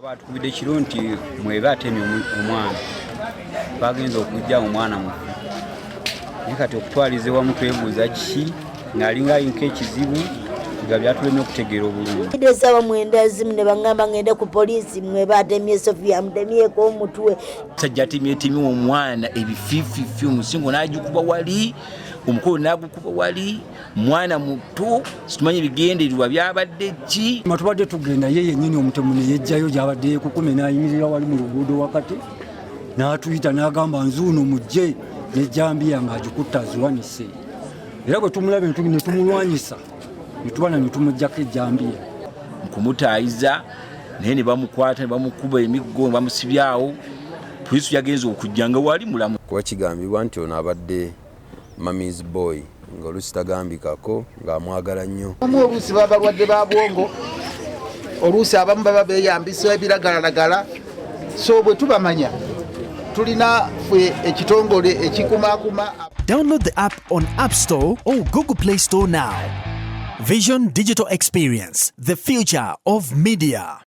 Batukubidde kiro nti Mwebe atemye omwana, bagenza okujja omwana mufu, naye kati okutwaliza ewamu twebuuza kiki ng'alinga ayinka ekizibu nga byatulemye okutegeera obulungi. Esaawa 9 ezimu ne baŋŋamba ngende ku poliisi, Mwebe atemye Sofia, amutemyeko omutwe. Sajja atemyetemye omwana ebifiififi, omusingo n'agikuba wali, omukolo n'agukuba wali, mwana muto, situmanyi ebigendererwa byabadde ki. Tubadde tugenda, ye yennyini omutemu ne yejjayo gyabadde yeekukume, n'ayimirira wali mu luguudo wakati, n'atuyita n'agamba, "Nzuuno, mujje," nejjambiya ng'agikutta aziwanise. Era bwe tumulaba ne tumulwanyisa, ne tubana ne tumugjako ejjambiya. Mukumutaayiza naye ne bamukwata ne bamukuba emiggo ne bamusibyawo. Poliisi yagenza okujja nga wali mulamu. Kuba kigambibwa nti ono abadde mummy's boy, ng'oluusi tagambikako, ng'amwagala nnyo. Abamu oluusi baba balwadde ba bwongo, oluusi abamu baba beeyambisa ebiragalalagala. So bwe tubamanya, tulina ffe ekitongole ekikumaakuma. Download the app on App Store or Google Play Store now. Vision Digital Experience, the future of media.